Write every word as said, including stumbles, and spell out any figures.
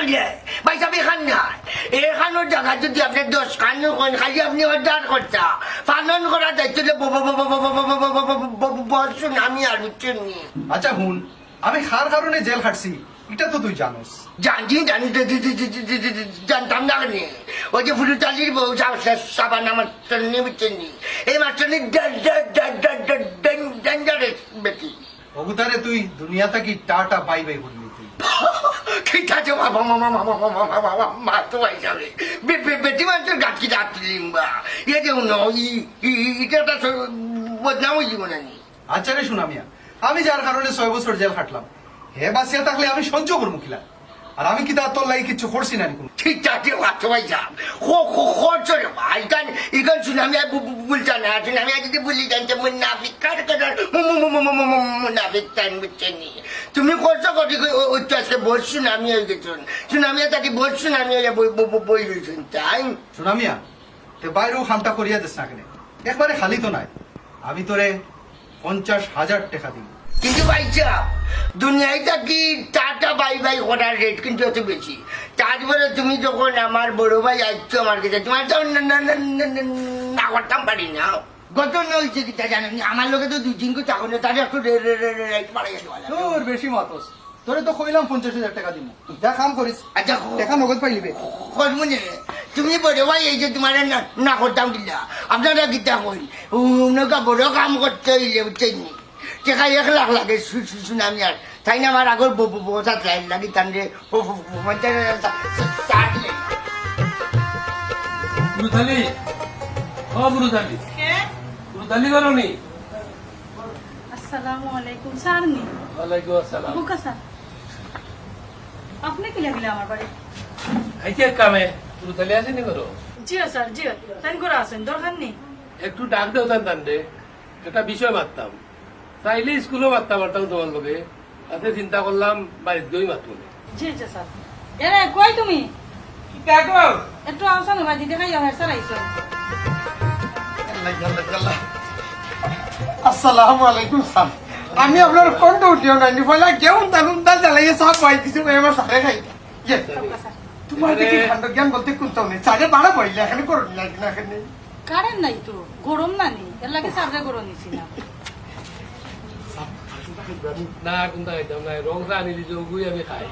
ইয়ে, ভাইসাব, এখান না। এখানোর জাগা যদি আপনে দশ খান কইন, খালি আপনে অর্ডার করতা। পালন করা দায়িত্ব অইলো ব-, ব-, ব-, বস সুনামি আর, বুঝছইন নি? আচ্ছা হুন, আমি কার কারণে জেল খাটছি, ইটা তো তুই জানোস। জানি, জানি, জানি, জানি, জানতাম না কেনে। ওই যে ফুলুতালির বউ সা-, সা-, সাবানা মাস্টারনি, বুঝছইন নি? এই মাস্টারনি day-, day-, day-, day-, day-, day-, dangerous বেটি। অগুতারে তুই দুনিয়া থাকি টাটা বাই বাই করি নিতে। ঠিক আছে, মা, মা, মা, মা, মা, তো ভাইসাবে। বে-, বে-, বেটি মানুষের গাত কি দাঁত লিম্বা। ইয়ে যে উনো, ই-, ই-, ই-, ইটা একটা স-, বদনাম অইযিবো না নি? আচ্ছা রে সুনামিয়া, আমি যার কারণে ছয় বছর জেল খাটলাম, হে বাঁচিয়া থাকলে আমি সহ্য করমু কিলা? আর আমি কিতা তোর লাগি কিচ্ছু করছি না নি কুনু? ঠিক আছে, আচ্ছা ভাইসাব। খো-, খো-, খরচ রে ভাই, ইখান, ইখান সুনামিয়া বু-, বু-, বুলতা না, সুনামিয়া যদি বুলি যান, তো মুনাফিক, কার কার মু-, মু-, মুনাফিক তাইন, বুঝছইন নি? তুমি খরচ করি, ও, ও তো আজকে বস সুনামি অইগেছইন। সুনামিয়া থাকি বস সুনামি অইয়া বই, বই, বই, বই রইছইন, তাই? সুনামিয়া, তে বাইরেও কামটা করিয়া দিস না কেনে? একবারে খালি তো নায়। আমি তোরে পঞ্চাশ হাজার টেকা দিমু। কিন্তু ভাইসাব, দুনিয়ায় থাকি টাটা বাই বাই করার রেট কিন্তু অত বেশি। তারপরে তুমি যখন আমার বড় ভাই আইছো আমার কাছে, তোমার তো না, না, না, না, না, না করতাম পারি না। ঘটনা অইছে কিতা জানো নি? আমার লগে তো দুই তিন গু চাকর, তারে একটু রে-, রে-, রে-, রে-, রেট বাড়াইয়া দেওয়া লাগে। তোর বেশি মাতস। তোরে তো কইলাম পঞ্চাশ হাজার টেকা দিমু। যা কাম করিস। আচ্ছা, খ-, টেকা নগদ পাইলিবে। খরমুনে, তুমি বড় ভাই, এই যে তোমারে না, না করতাম কিলা? আপনারা কিতা কইন? উ-, উনকা বড় কাম করতে অইলে, বুঝছইন নি? টেকা এক লাখ লাগে, সু-, সু-, সুনামিয়ার। তাইন আমার আগর ব-, ব-, বস আছে, লাইন লাগি তানরে, প-, প-, প-, পঞ্চাশ হাজার চা-, চা-, চা দিলে। মুরুতালি, ও মুরুতালি। কে? মুরুতালি বলো নি? আসসালামু আলাইকুম, স্যার নি? ওয়ালাইকুম আসসালাম। বুকা স্যার, আপনে কিলা গেলা আমার বাড়ি? আইছি এক কামে, মুরুতালি আছে নি ঘরো? জি স্যার, জি, তাইন ঘরো আছইন, দরকার নি? একটু ডাক দেও তান তানরে, একটা বিষয় মাততাম। চাইলে স্কুলো মাততাম পারতাম তোমার লগে, তাতে চিন্তা করলাম বাড়িত গিয়াউ মাতমু। জি, জি, স্যার। এরে, কই তুমি? কিতা গো? একটু আওছা না, বাড়িত দেখাই যাও, হেড স্যার আইছইন। ইয়াল্লা, ইয়াল্লা, ইয়াল্লা। আসসালামু আলাইকুম স্যার। আমি আপনার ফোনটা উঠিও না, নি পয়লা গেউন তানুন দা জ্বালাইয়া সব ভাই কিছু ভাই আমার স্যারে খাই। ইয়ে, তোমার দেখি কাণ্ড জ্ঞান বলতে কুন্তাও নাই। স্যারে বাড়া বইলে এখানে করো না, এখানে, এখানে। কারেন্ট নাই তো, গরম না নি, এর লাগি স্যাররে গরম নিছি না। না, কুন্তা খাইতাম না, রং চা আনি দিছে, ওগুই আমি খাই।